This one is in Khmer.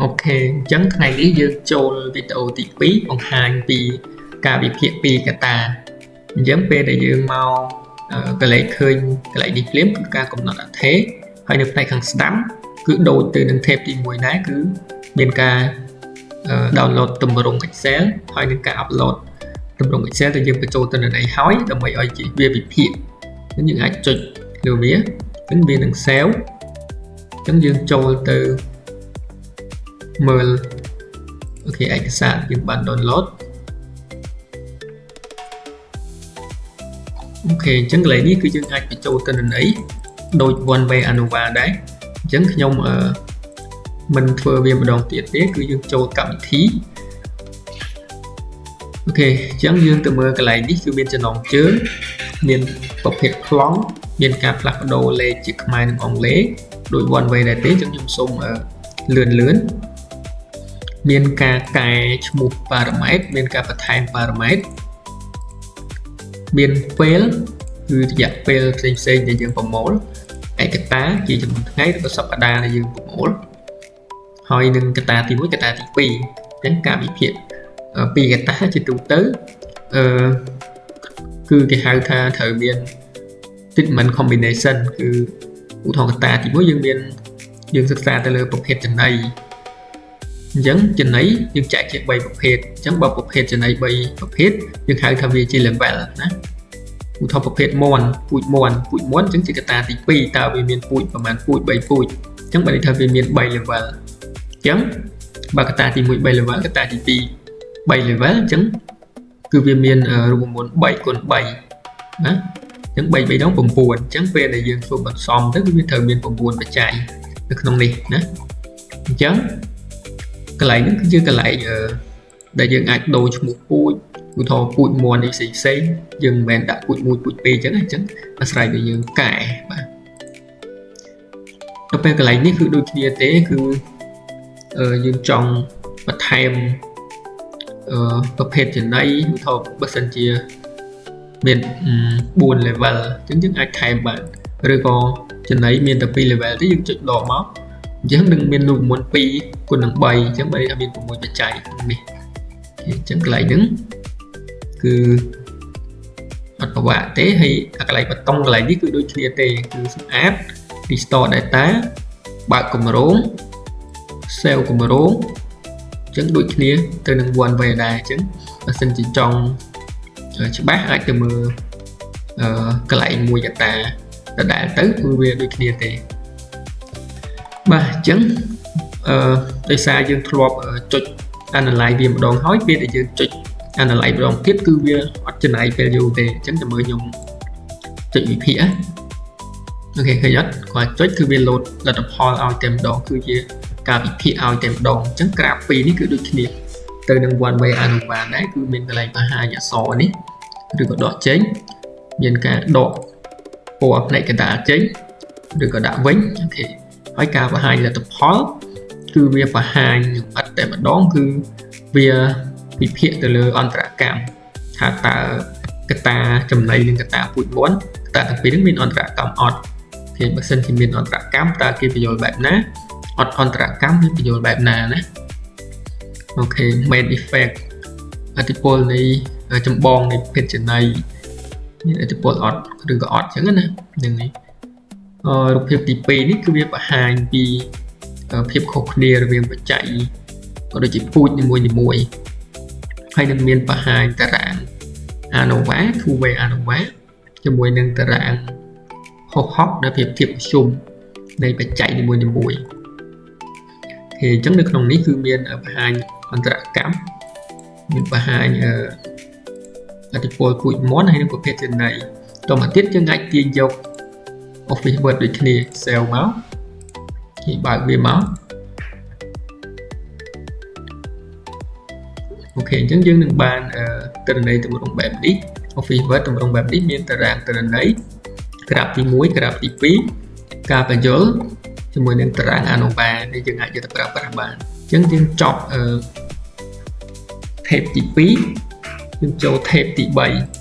OK អញ្ចឹងថ្ងៃនេះយើងចូលវីដេអូទី2បង្ហាញពីការវិភាគពីកត្តាអញ្ចឹងពេលដែលយើងមកកន្លែងឃើញកន្លែងនេះភ្លាមគឺការកំណត់អថេហើយនៅផ្នែកខាងស្ដាំគឺដូចទៅនឹង tab ទី1ដែរគឺមានការ download ទម្រង់ Excel ហើយនឹងការ upload ទម្រង់ Excel ដែលយើងបញ្ចូលទិន្នន័យហើយដើម្បីឲ្យវាវិភាគអញ្ចឹងយើងអាចចុចលើវាអញ្ចឹងវានឹង save អញ្ចឹងយើងចូលទៅមើល OK ឯកសារយើងបាន download OK អញ្ចឹងកន្លែងនេះគឺយើងអាចបញ្ចូលទិន្នន័យដូច one way ANOVA ដែរអញ្ចឹងខ្ញុំអឺមិនធ្វើវាម្ដងទៀតទេគឺយើងចូលកម្មវិធី OK អញ្ចឹងយើងទៅមើលកន្លែងនេះគឺមានចំណងជើងមានប្រភេទប្លង់មានការផ្លាស់ប្ដូរលេខជាខ្មែរនិងអង់គ្លេសដូច one way ដែរទេអញ្ចឹងខ្ញុំសូមលឿនលឿនមានការកែឈ្មោះប៉ារ៉ាម៉ែត្រមានការបន្ថែមប៉ារ៉ាម៉ែត្រមានពេលគឺរយៈពេលផ្សេងផ្សេងដែលយើងប្រមូលឯកតាជាចំនួនថ្ងៃឬក៏សប្តាហ៍ដែលយើងប្រមូលហើយនឹងកត្តាទី1កត្តាទី2អញ្ចឹងការវិភាគពីរកត្តាជាទូទៅអឺគឺគេហៅថាត្រូវមាន treatment combination គឺឧទាហរណ៍កត្តាទី1យើងមានយើងសិក្សាទៅលើប្រភេទចំណីអញ្ចឹងចំណីយើងចែកជា3ប្រភេទអញ្ចឹងបើប្រភេទចំណី3ប្រភេទយើងហៅថាវាជា level ណាឧទាហរណ៍ប្រភេទមាន់ពូជមាន់ពូជមាន់អញ្ចឹងជាកត្តាទី2តើវាមានពូជប្រមាណពូជ3ពូជអញ្ចឹងបើន័យថាវាមាន3 level អញ្ចឹងបើកត្តាទី1 3 level កត្តាទី2 3 level អញ្ចឹងគឺវាមានរូបមន្ត3គុណ3ណាអញ្ចឹង3 3ដង9អញ្ចឹងពេលដែលយើងធ្វើបន្សំទៅគឺវាត្រូវមាន9បច្ច័យនៅក្នុងនេះណាអញ្ចឹងកន្លែងហ្នឹងគឺជាកន្លែងដែលយើងអាចដូរឈ្មោះពូជឧទាហរណ៍ពូជមាន់នេះផ្សេងផ្សេងយើងមិនមែនដាក់ពូជ1ពូជ2អញ្ចឹងអញ្ចឹងអាស្រ័យលើយើងកែបាទដល់ពេលកន្លែងនេះគឺដូចគ្នាទេគឺយើងចង់បន្ថែមអឺប្រភេទចំណីឧទាហរណ៍បើសិនជាមាន4 level អញ្ចឹងយើងអាចថែមបានឬក៏ចំណីមានតែ2 level ទេយើងចុចដកមកអញ្ចឹងនឹងមានរូបមន្ត2គុណនឹង3អញ្ចឹងបើថាមាន6បច្ច័យនេះអញ្ចឹងកន្លែងហ្នឹងគឺអត់ពិបាកទេហើយកន្លែងបតុងកន្លែងនេះគឺដូចគ្នាទេគឺសម្អាត restore data បើកគម្រោង save គម្រោងអញ្ចឹងដូចគ្នាទៅនឹង one way ដែរអញ្ចឹងបើសិនជាចង់ច្បាស់អាចទៅមើលអឺកន្លែងមួយកតាដដែលទៅគឺវាដូចគ្នាទេបាទអញ្ចឹងអឺដោយសារយើងធ្លាប់ចុច analyze វាម្ដងហើយពេលដែលយើងចុច analyze ម្ដងទៀតគឺវាអត់ចំណាយពេលយូរទេអញ្ចឹងតែមើលខ្ញុំចុចវិភាគ OK ឃើញអត់គាត់ចុចគឺវា load លទ្ធផលឲ្យតែម្ដងគឺជាការវិភាគឲ្យតែម្ដងអញ្ចឹងក្រាបពីរនេះគឺដូចគ្នាទៅនឹង one way ANOVA ដែរគឺមានកន្លែងបង្ហាញអក្សរនេះឬក៏ដកចេញមានការដកពណ៌ផ្នែកកណ្ដាលចេញឬក៏ដាក់វិញ OK ហើយការបង្ហាញលទ្ធផលគឺវាបង្ហាញលម្អិតតែម្ដងគឺវាវិភាគទៅលើអន្តរកម្មថាតើកត្តាចំណីនិងកត្តាពូជមាន់កត្តាទាំងពីរនេះមានអន្តរកម្មអត់គេបើសិនជាមានអន្តរកម្មតើគេបញ្យល់បែបណាអត់អន្តរកម្មវាបញ្យល់បែបណាណា OK main effect ឥទ្ធិពលនៃចម្បងនៃភេទចំណីមានឥទ្ធិពលអត់ឬក៏អត់អញ្ចឹងណាហ្នឹងហើយអឺរូបភាពទី2នេះគឺវាបង្ហាញពីភាពខុសគ្នារវាងបច្ច័យក៏ដូចជាពូជនីមួយៗហើយនឹងមានបង្ហាញតារាង ANOVA two way ANOVA ជាមួយនឹងតារាងហុកហុកដែលប្រៀបធៀបមធ្យមនៃបច្ច័យនីមួយៗគេអញ្ចឹងនៅក្នុងនេះគឺមានបង្ហាញអន្តរកម្មមានបង្ហាញអតិពលពូជមាន់ហើយនិងប្រភេទចំណីតមកទៀតយើងអាចទាញយក Office Word ដូចគ្នា save មកគេបើកវាមក OK អញ្ចឹងយើងនឹងបានទិន្នន័យទម្រង់បែបនេះ Office Word ទម្រង់បែបនេះមានតារាងទិន្នន័យក្រាបទី1ក្រាបទី2ការបញ្យល់ជាមួយនឹងតារាង ANOVA ដែលយើងអាចយកទៅប្រើប្រាស់បានអញ្ចឹងយើងចប់អឺ tab ទី2យើងចូល tab ទី3